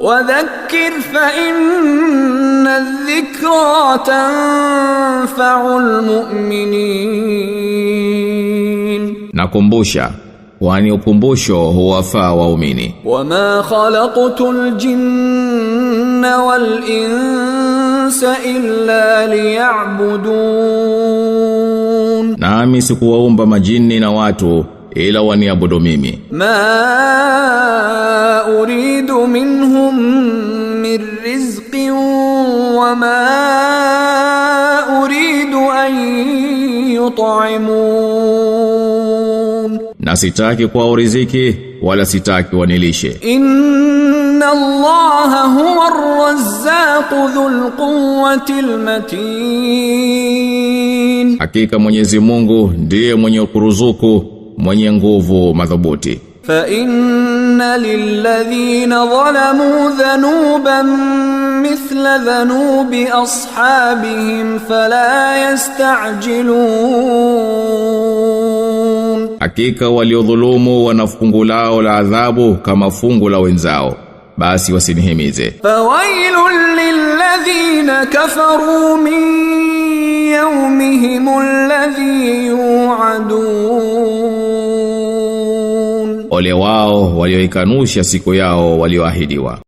وذكر فإن الذكرى تنفع المؤمنين. Nakumbusha, kwani ukumbusho huwafaa waumini. وما خلقت الجن والإنس إلا ليعبدون. Nami sikuwaumba majini na watu ila waniabudu mimi. ما أريد منهم من رزق وما أريد أن يطعمون. Na sitaki kwao riziki wala sitaki wanilishe. إن الله هو الرزاق ذو القوة المتين. Hakika Mwenyezi Mungu ndiye mwenye kuruzuku, mwenye nguvu madhubuti. فإن للذين ظلموا ذنوبا مثل ذنوب أصحابهم فلا يستعجلون. Hakika waliodhulumu wana fungu lao la adhabu kama fungu la wenzao, basi wasinihimize. فويل للذين كفروا من يومهم الذي يوعدون. Ole wao walioikanusha siku yao walioahidiwa.